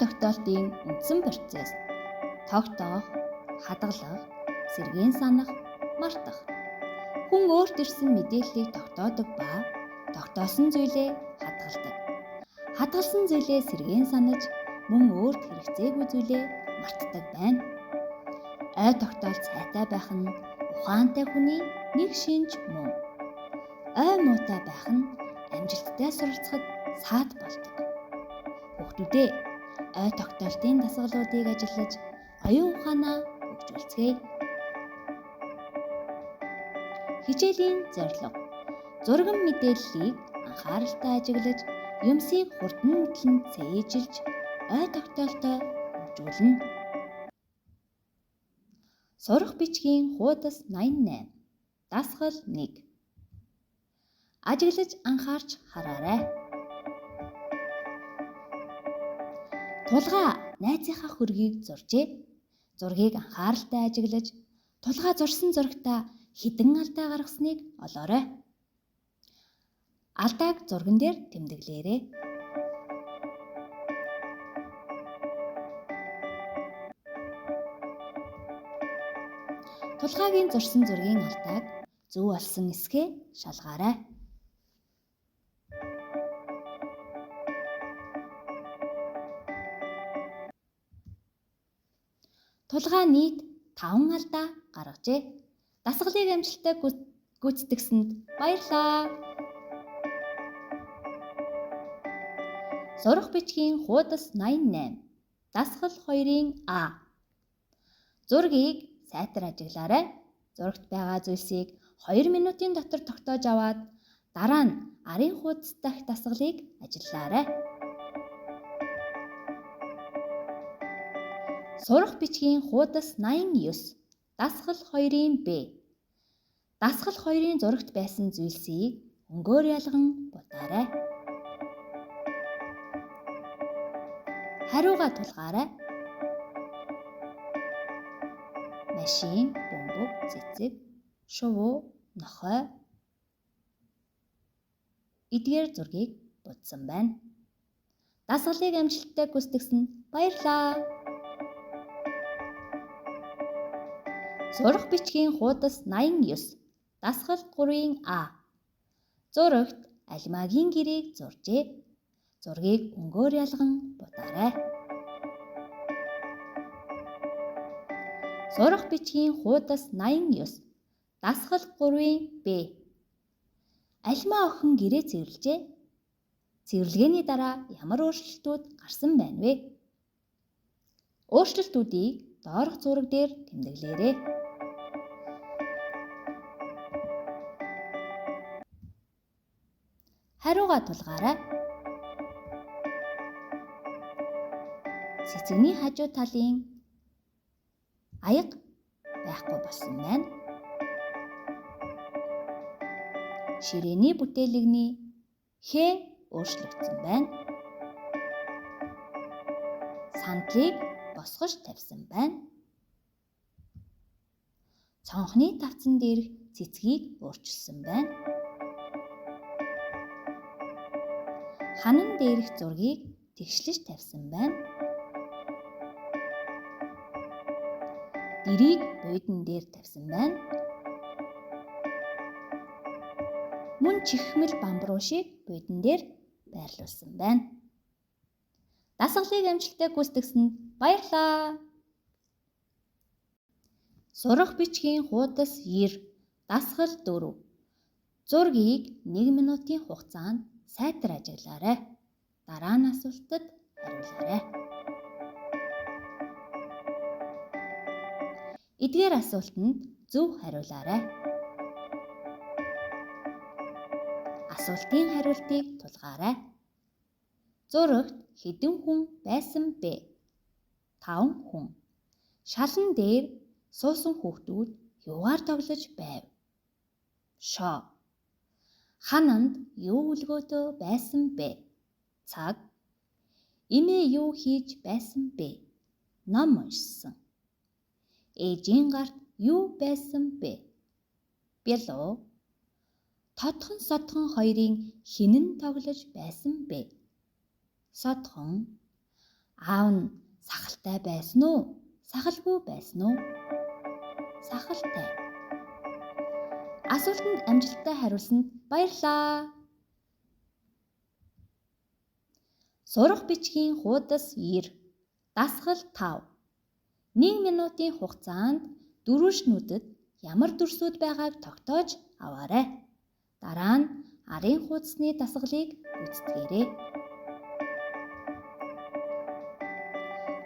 тогтоолтын үндсэн процесс тогтоох, хадгалах, сэргээн санах, мартах. Хүн өөрт ирсэн мэдээллийг тогтоодог ба тогтоосон зүйлээ хадгалдаг. Хадгалсан зүйлээ сэргээн санаж, мөн өөрт хэрэгцээгүй зүйлээ мартдаг байна. Ой тогтоолт сайтай байх нь ухаантай хүний нэг шинж мөн. Ой муутай байх нь амжилттай суралцахад саад болдог. Хүүхдүүдээ, ой тогтоолтын дасгалуудыг ажиллаж оюун ухаанаа хөгжүүлцгээе. Хичээлийн зорилго: зурган мэдээллийг анхааралтай ажиглаж, юмсыг хурдан мэдлэн цээжилж, ой тогтоолтоо хөгжүүлнэ. Сурах бичгийн хуудас 88. Дасгал 1. Ажиглаж анхаарч хараарай. Тулгаа найзынхаа хөргийг зуржээ. Зургийг анхааралтай ажиглаж, тулгаа зурсан зурагтаа хэдэн алдаа гаргасныг олоорой. Алдааг зурган дээр тэмдэглээрэй. Тулгаагийн зурсан зургийн алдааг зөв олсон эсхээ шалгаарай. Тулгаа нийт 5 алдаа гаргажээ. Дасгалыг амжилттай гүйцэтгэсэнд баярлалаа. Сурах бичгийн хуудас 88. Дасгал 2-ын А. Зургийг сайтар ажиглаарай. Зурагт байгаа зүйлсийг 2 минутын дотор тогтоож аваад дараа нь арын хуудас дахь дасгалыг ажиллаарай. Сурах бичгийн хуудас 89. Дасгал 2-ын Б. Дасгал 2-ын зурагт байсан зүйлсийг өнгөөр ялган будаарай. Хариугаа тулгаарай. Машин, бөмбөг, цэцэг, шувуу, нохой эдгээр зургийг будсан байна. Дасгалыг амжилттай гүйцэтгэсэнд баярлалаа. Сурах бичгийн хуудас 89. Дасгал 3-ын А. Зурагт алмаагийн гэрээг зуржээ. Зургийг өнгөөр ялган будаарай. Сурах бичгийн хуудас 89. Дасгал 3-ын Б. Алмаа охин гэрээ цэвэрлжээ. Цэвэрлэгээний дараа ямар өөрчлөлтүүд гарсан байна вэ? Өөрчлөлтүүдийг доорх зураг дээр тэмдэглээрэй. Хариугаа тулгаарай. Цэцэгний хажуу талын аяга байхгүй болсон байна. Ширээний бүтээлэгний хэ өөрчлөгдсөн байна. Сандлыг босгож тавьсан байна. Цонхны тавцан дээрх цэцгийг өөрчилсөн байна. Ханан дээрх зургийг тэгшлэж тавьсан байна. Дэрийг буйдан дээр тавьсан байна. Мөн чихмэл бамбруу шиг буйдан дээр байрлуулсан байна. Дасгалыг амжилттай гүйцэтгэсэнд баярлалаа. Сурах бичгийн хуудас 90. Дасгал 4. Зургийг 1 минутын хугацаанд сайтар ажиглаарай. Дараа нь асуултад хариулаарай. Эдгээр асуултанд зөв хариулаарай. Асуултын хариултыг тулгаарай. Зурагт хэдэн хүн байсан бэ? 5 хүн. Шалан дээр суусан хүүхдүүд юугаар тоглож байв? Шоо. Хананд юу өлгөөтөө байсан бэ? Цаг. Эмээ юу хийж байсан бэ? Ном уншсан. Ээжийн гарт юу байсан бэ? Бялуу. Тодхон содхон хоёрын хэн нь тоглож байсан бэ? Содхон. Аав нь сахалтай байсан уу? Сахалгүй байсан уу? Сахалтай. Асуултанд амжилттай хариулсанд баярлалаа. Сурах бичгийн хуудас 90. Дасгал 5. 1 минутын хугацаанд дөрвөшнүүдэд ямар дүрсүүд байгааг тогтоож аваарай. Дараа нь арын хуудасны дасгалыг гүйцэтгээрэй.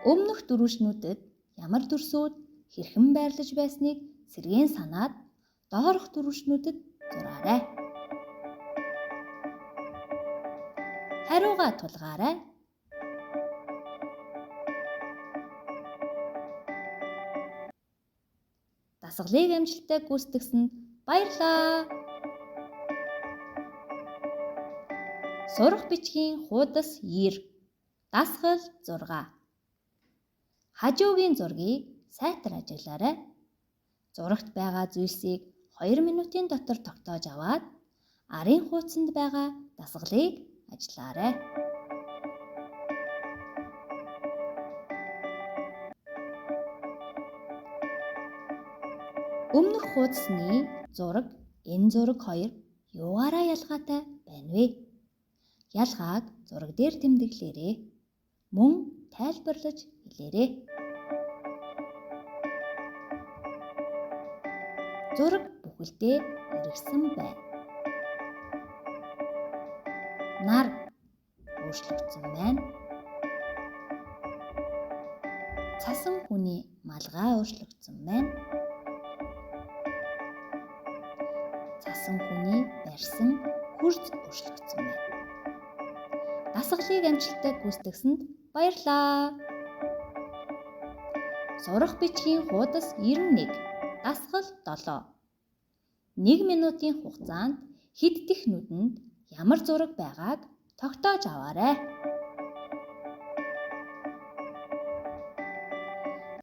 Өмнөх дөрвөшнүүдэд ямар дүрсүүд хэрхэн байрлаж байсныг сэргээн санаад доорх дөрвөшнүүдэд зураарай. Хариугаа тулгаарай. Дасгалыг амжилттай гүйцэтгэсэнд баярлалаа. Сурах бичгийн хуудас 90. Дасгал 6. Хажуугийн зургийг сайтар ажиглаарай. Зурагт байгаа зүйлсийг 2 минутын дотор тогтоож аваад арын хуудсанд байгаа дасгалыг ажиллаарай. Өмнөх хуудасны зураг, энэ зураг хоёр юугаараа ялгаатай байна вэ? Ялгааг зураг дээр тэмдэглээрэй. Мөн тайлбарлаж хэлээрэй. Зураг бүхэлдээ эргэсэн байна. Нар өөрчлөгдсөн байна. Цасан хүний малгай өөрчлөгдсөн байна. Цасан хүний барьсан хөрц өөрчлөгдсөн байна. Дасгалыг амжилттай гүйцэтгэсэнд баярлалаа. Сурах бичгийн хуудас 91. Дасгал 7. 1 минутын хугацаанд хэд дэх нүдэнд ямар зураг байгааг тогтоож аваарай.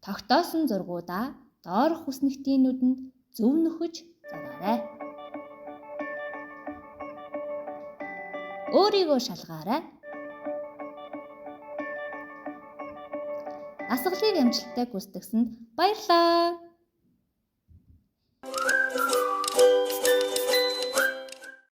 Тогтоосон зургуудаа доорх хүснэгтийн нүдэнд зөв нөхөж зураарай. Өөрийгөө шалгаарай. Дасгалыг амжилттай гүйцэтгэсэнд баярлалаа.